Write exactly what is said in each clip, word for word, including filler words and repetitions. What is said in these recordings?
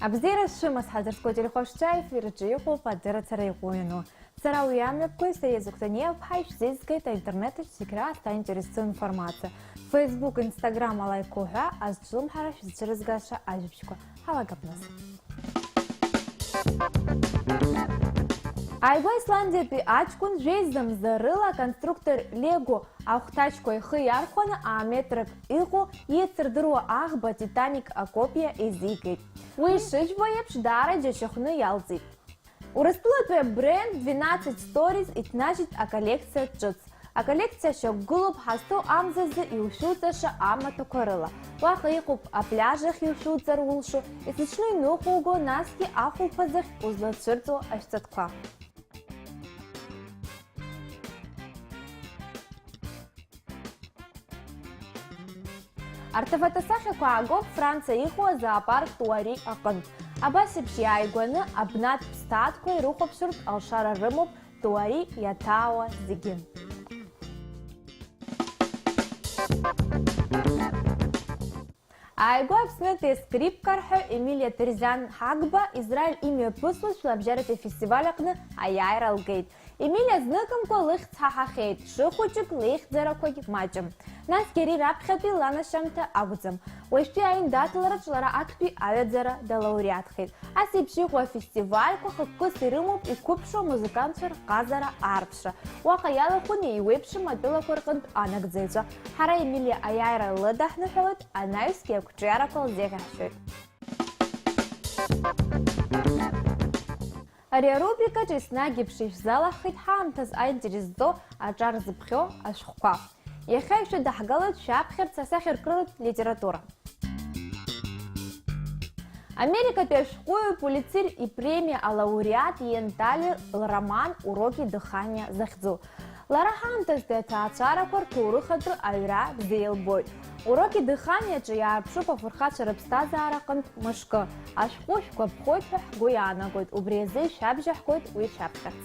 Абзиара шәымаз, ҳазыртәқәа телехәаԥшцәа, ефир аҿы иҟоуп адырраҭара иҟәу иану. Сара уи амҩаԥгаҩ Сариа Зыгәҭаниа-ԥҳа ишәзеизгеит аинтернет аҿы зегь раасҭа аинтересу информациа. Facebook, Instagram алаикқәа уҳәа азҿлымҳара шәызцәырызгаша ажәабжьқәа. Ҳалагап нас. Ааигәа Исландиатәи аҷкәын жәеиза мза рыла аконструктор Лего ахәҭаҷқәа ихы иархәаны аметрак иҟоу еицырдыруа аӷба Титаник акопиа еизигеит. Уи ишыжәбо еиԥш, даара иџьашьахәны иалҵит. Урыстәылатәи абренд двенадцать Stories иҭнажьит аколлекциа ҿыц. Аколлекциа шьақәгылоуп ҳазҭоу амзазы иушәуҵаша амаҭәақәа рыла. Уаҟа иҟоуп апляж ахь иушәуҵар улшо, есыҽны иныҟәуго, насгьы ахәылԥазахь узлацәырҵуа ашәҵатәқәа. Арҭ афотосахьақәа аагоуп Франциа иҟоу азоопарк Туари аҟынтә. Абас еиԥш иааигәаны абнатә ԥсҭаҭқәа ирыхәаԥшыртә алшара рымоуп Туари иаҭаауа зегьы. Ааигәа Аԥснытәи аскрипкарҳәаҩ Емилиа Терзиан Ҳагба Израиль имҩаԥысуаз жәларбжьаратәи афестиваль аҟны аиааира лгеит. Емилиа зныкымкәа лыхьӡ ҳаҳахьеит, дшыхәыҷык леихьӡарақәагь маҷым. Насгьы ари раԥхьатәи ланашьамҭа акәӡам. Уажәтәи аиндаҭлараҿ лара актәи аҩаӡара далауреатхеит. Ас еиԥш иҟоу афестивальқәа хықәкыс ирымоуп иқәыԥшу амузыкантцәа рҟазара аарԥшра. Уаҟа иалахәын еиуеиԥшым атәылақәа рҟынтә анагӡаҩцәа. Ҳара Емилиа аиааира лыдаҳныҳәалоит, анаҩсгьы ақәҿиарақәа лзеиӷьаҳшьоит. Ари арубрикаҿы еснагь еиԥш ишәзалаҳхит ҳаамҭазы аинтерес зҵоу аҿар зыԥхьо ашәҟәқәа. Иахьа ишәыдаҳгалоит шәаԥхьарц асахьаркыратә литература. Америкатәи ашәҟәыҩҩы Пулицер ипремиа алауреат Иен Тали лроман Уроки дыхания захьӡу. Лара ҳаамҭазтәи аҭаацәарақәа рҭоурых аҿы аҩра бзиа илбоит. Уроки дыханиаҿы иаарԥшуп афырхацәа рыԥсҭазаара аҟынтә мышкы. Ашәҟәы шәгәаԥхоит ҳәа ҳгәы иаанагоит, убри азы ишәабжьаҳгоит уи шәаԥхьарц.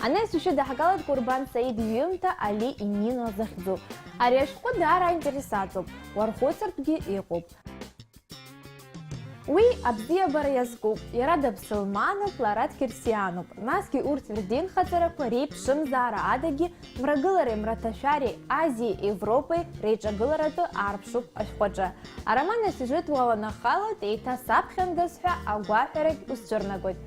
Анаҩс ишәыдаҳгалоит Курбан Саид иҩымҭа Али Инино захьӡу. Ари ашәҟәы даара аинтересаҵоуп, уархәыцыртәгьы иҟоуп. Уи абзиабара иазкуп, иара даԥсылмануп, лара дқьырсиануп, насгьы урҭ рдинхаҵарақәа реиԥшымзаара адагьы мрагылареи мраҭашәареи Азиеи Европеи реиҿагыларатәы аарԥшуп ашәҟәаҿы. Ароман асиужет уаланахалоит, еиҭа саԥхьандаз ҳәа агәаҳәарагь узцәырнагоит.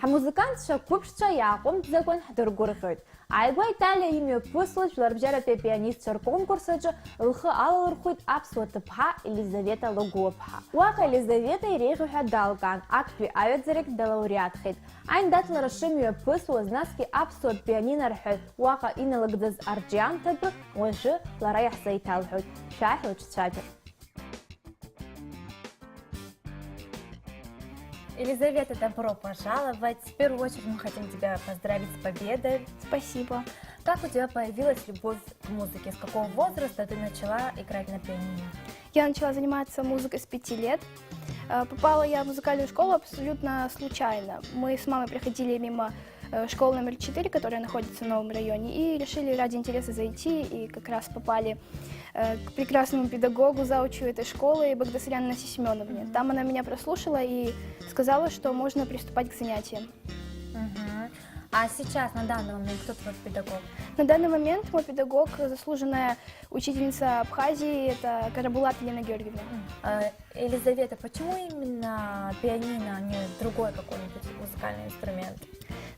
Ҳамузыкантцәа қәыԥшцәа иааҟәымҵӡакәан ҳдыргәырӷьоит. Ааигәа Италиа имҩаԥысуаз жәларбжьаратәи апианистцәа рконкурс аҿы лхы алалырхәит аԥсуа ҭыԥҳа Елизавета Логуаԥҳа. Уаҟа Елизавета иреиӷьу ҳәа далкаан, актәи аҩаӡарагь далауреатхеит. Аиндаҭлара шымҩаԥысуаз, насгьы аԥсуа пианино рҳәаҩ уаҟа иналыгӡаз арҿиамҭатәы уажәы лара иаҳзеиҭалҳәоит. Шәааи ҳлыҿцәажәап. Елизавета, добро пожаловать. В первую очередь мы хотим тебя поздравить с победой. Спасибо. Как у тебя появилась любовь к музыке? С какого возраста ты начала играть на пианино? Я начала заниматься музыкой с пяти лет. Э, попала я в музыкальную школу абсолютно случайно. Мы с мамой проходили мимо э, школы номер четыре, которая находится в новом районе, и решили ради интереса зайти, и как раз попали э, к прекрасному педагогу, заучу этой школы, Багдасарян Анастасии Семеновне. Там она меня прослушала и сказала, что можно приступать к занятиям. Мгм. А сейчас, на данный момент, кто твой педагог? На данный момент мой педагог — заслуженная учительница Абхазии, это Карабулат Елена Георгиевна. М, э, Елизавета, почему именно пианино, а не другой какой-нибудь музыкальный инструмент?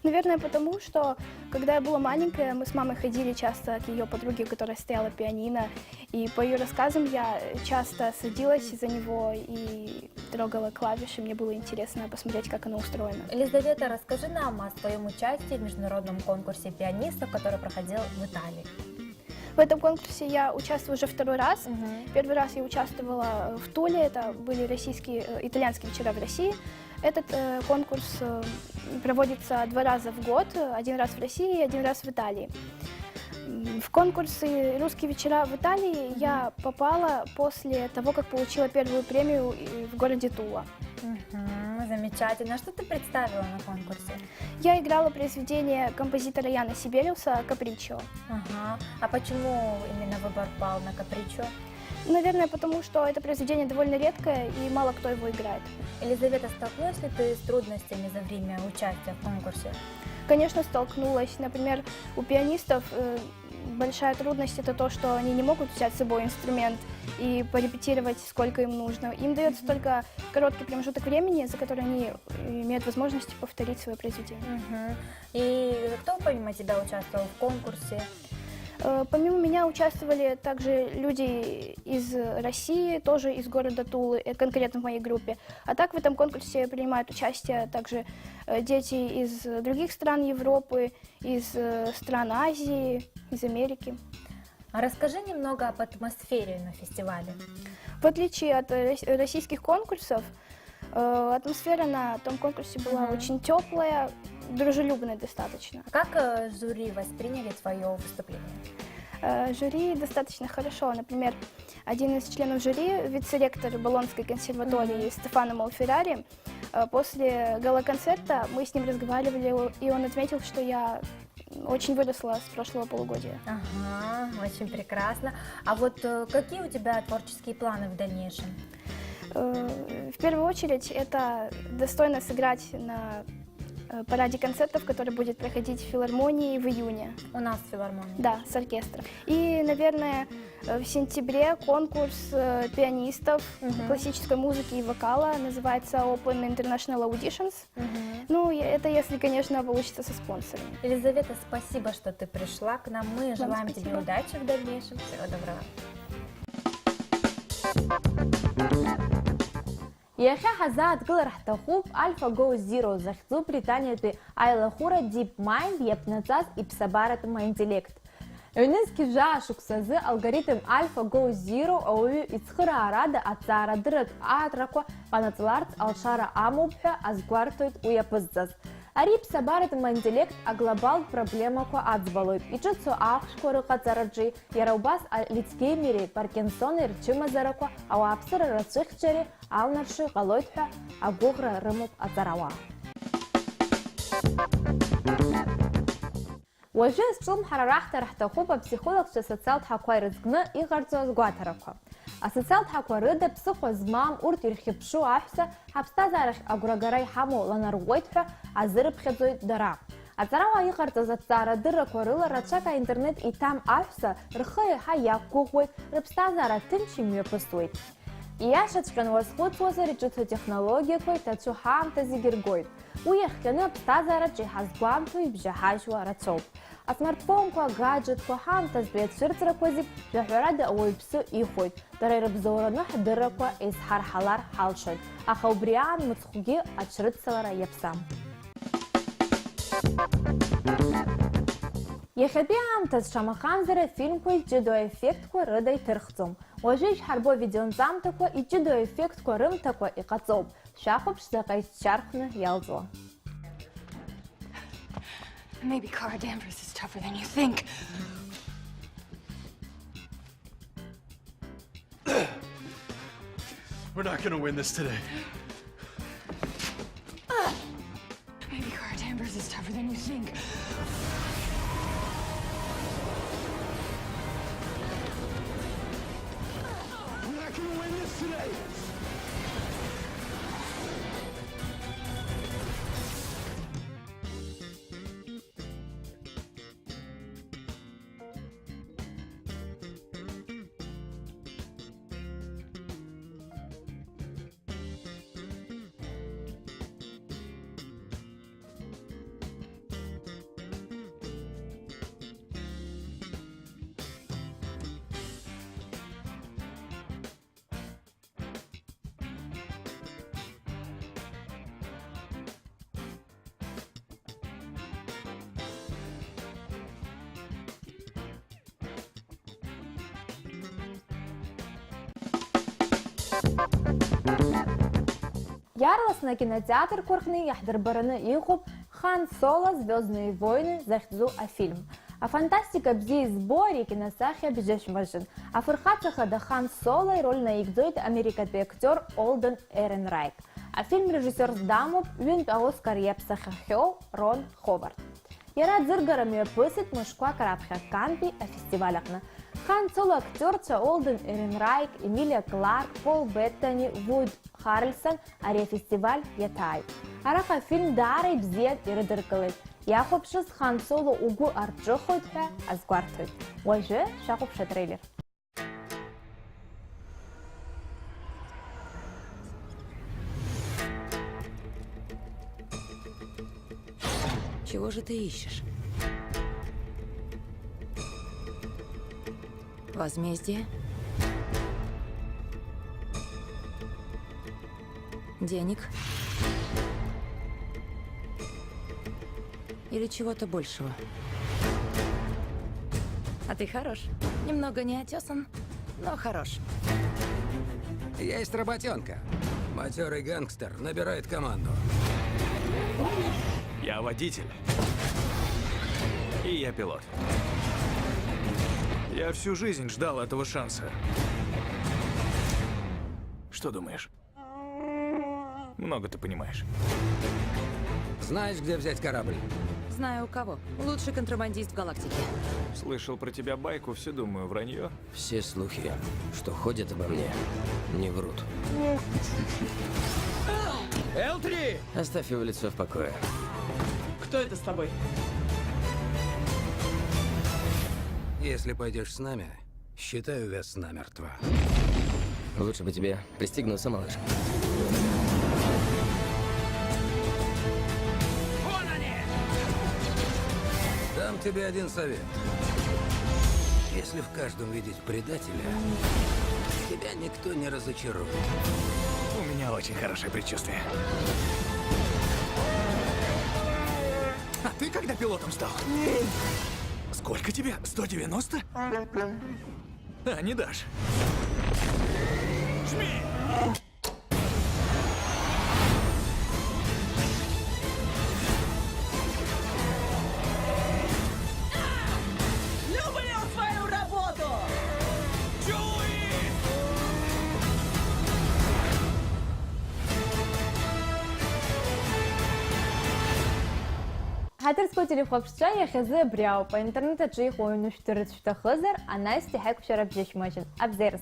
Наверное, потому что, когда я была маленькая, мы с мамой ходили часто к ее подруге, у которой стояла пианино, и по ее рассказам я часто садилась за него и трогала клавиши, мне было интересно посмотреть, как оно устроено. Елизавета, расскажи нам о своем участии в международном конкурсе пианистов, который проходил в Италии. В этом конкурсе я участвую уже второй раз. Мгм. Первый раз я участвовала в Туле, это были российские, э, итальянские вечера в России. Этот э, конкурс э, проводится два раза в год, э, один раз в России и один раз в Италии. М, В конкурс «Русские вечера» в Италии я попала после того, как получила первую премию и- в городе Тула. Мгм, замечательно. А что ты представила на конкурсе? Я играла произведение композитора Яна Сибелиуса «Капричо». Ага. А почему именно выбор пал на Капричо? Наверное, потому что это произведение довольно редкое, и мало кто его играет. Елизавета, столкнулась ли ты с трудностями за время участия в конкурсе? Конечно, столкнулась. Например, у пианистов э, большая трудность — это то, что они не могут взять с собой инструмент и порепетировать, сколько им нужно. Им дается только короткий промежуток времени, за который они э, имеют возможность повторить свое произведение. И кто помимо тебя участвовал в конкурсе? Э, Помимо меня участвовали также люди из России, тоже из города Тулы, э, конкретно в моей группе. А так в этом конкурсе принимают участие также э, дети из других стран Европы, из э, стран Азии, из Америки. А расскажи немного об атмосфере на фестивале. В отличие от э, рос- российских конкурсов, э, атмосфера на том конкурсе была Мгм. Очень теплая, дружелюбная достаточно. Как э, жюри восприняли твое выступление? Э, Жюри достаточно хорошо. Например, один из членов жюри, вице-ректор Болонской консерватории Стефано Молферрари, э, после гала-концерта мы с ним разговаривали, и он отметил, что я очень выросла с прошлого полугодия. Ага, очень прекрасно. А вот э, какие у тебя творческие планы в дальнейшем? Э, В первую очередь, это достойно сыграть на э, параде концертов, который будет проходить в филармонии в июне. У нас в филармонии. Да, с оркестром. И, наверное, э, в сентябре конкурс э, пианистов Мгм. классической музыки и вокала, называется Open International Auditions. Мгм. Ну, и это если, конечно, получится со спонсорами. Елизавета, спасибо, что ты пришла к нам. Мы желаем тебе спасибо. Удачи в дальнейшем. Всего доброго. Иахьа ҳазааҭгылар ҳҭахуп AlphaGo Zero захьӡу британиатәи аилахәыра DeepMind иаԥнаҵаз иԥсабаратә маинтеллект. Ҩнызқь жәаа шықәсазы алгоритм AlphaGo Zero ауаҩы ицхыраарада аҭҵаарадырратә аатрақәа ҟанаҵаларц алшара амоуп ҳәа азгәарҭоит уи иаԥызҵаз. Ари иԥсабаратә маинтеллект аглобалтә проблемақәа аӡбалоит, иҿыцу ахәшәқәа рыҟаҵараҿы, иара убас Альцгеймери Паркинсони рчымазарақәа, ауааԥсыра рацәыхьчареи алнаршо иҟалоит ҳәа агәыӷра рымоуп аҵарауаа. Уажәы азҿлымҳара раҳҭар ҳҭахуп аԥсихологцәа асоциалтә ҳақәа ирыӡкны иҟарҵо азгәаҭарақәа. Асоциалтә ҳақәа рыда ԥсыхәа змам урҭ ирхьыԥшу аҳәса ҳаԥсҭазаарахь агәрагара иҳамоу ланарӷәӷәеит ҳәа азырыԥхьаӡоит дара. Аҵарауаа иҟарҵаз аҭҵаарадыррақәа рыла рацәак аинтернет иҭам аҳәса рхы еиҳа иақәгәыӷуеит, рыԥсҭазаара ҭынч имҩаԥысуеит. Ииашаҵәҟьаны уазхәыцуазар, иҿыцу атехнологиақәа иҭацәу ҳаамҭа зегьы ргоит. Уи иахҟьаны аԥсҭазаараҿ иҳазгәамҭо ибжьаҳажьуа рацәоуп. Асмартфонқәа, агаџетқәа, ҳаамҭазтәи ацәырҵрақәа зегь жәаҳәарада ауаҩԥсы ихәоит. Дара ирыбзоураны ҳдыррақәа еизҳарҳалар ҳалшоит, аха убри аан мыцхәгьы аҽрыццалара иаԥсам. Иахьатәи аамҭаз шамахамзар афильмқәа иҷыдоу аеффектқәа рыда иҭырхӡом. Уажәы ишәҳарбо авидеонҵамҭақәа иҷыдоу аеффектқәа рымҭакәа иҟаҵоуп. Шәахәаԥш заҟа исчархәны иалҵуа. Maybe Kara Danvers is tougher than you think. We're not gonna win this today. Maybe Kara Danvers is tougher than you think. We're not gonna win this today. Иаарласны акинотеатрқәа рҟны иаҳдырбараны иҟоуп Хан Соло, Звездные войны захьӡу афильм. Афантастика бзиа избо ари акиносахьа бжьышәмажын. Афырхаҵа хада Хан Соло ироль наигӡоит америкатәи актиор Олден Еренрайт. Афильм режиссиор здамоуп ҩынтә аоскар иаԥсахьахьоу Рон Ховард. Иара аӡыргара мҩаԥысит мышқәак раԥхьа Кантәи афестиваль аҟны. Хан Соло актиорцәа Олден Еренрайк, Емилиа Кларк, Пол Беттани, Вуд Харрельсон ари афестиваль иаҭааит. Араҟа афильм даара ибзиан ирыдыркылеит. Иахәаԥшыз Хан Соло угәы арҿыхоит ҳәа азгәарҭоит. Уажәы шәахәаԥш атреилер. Чего же ты ищешь? Возмездие? Денег? Или чего-то большего? А ты хорош. Немного неотёсан, но хорош. Есть работёнка. Матерый гангстер набирает команду. Я водитель. И я пилот. Я всю жизнь ждал этого шанса. Что думаешь? Много ты понимаешь. Знаешь, где взять корабль? Знаю у кого. Лучший контрабандист в галактике. Слышал про тебя байку, все думаю, вранье. Все слухи, что ходят обо мне, не врут. Эл три! Оставь его лицо в покое. Кто это с тобой? Если пойдешь с нами, считаю вес намертво. Лучше бы тебе пристегнуться, малыш. Вон они! Дам тебе один совет. Если в каждом видеть предателя, тебя никто не разочарует. У меня очень хорошее предчувствие. А ты когда пилотом стал? Сколько тебе? Сто девяносто? А, не дашь. Жми! Люблю свою работу! Чуи! Ҳаҭыр зқәу ателехәаԥшцәа, иахьазы абри ауп. Аинтернет аҿы иҟоу аҩны шәдырырц шәҭахызар, анаҩстәи ҳаиқәшәара бжьышә мыжьын. Абзиараз!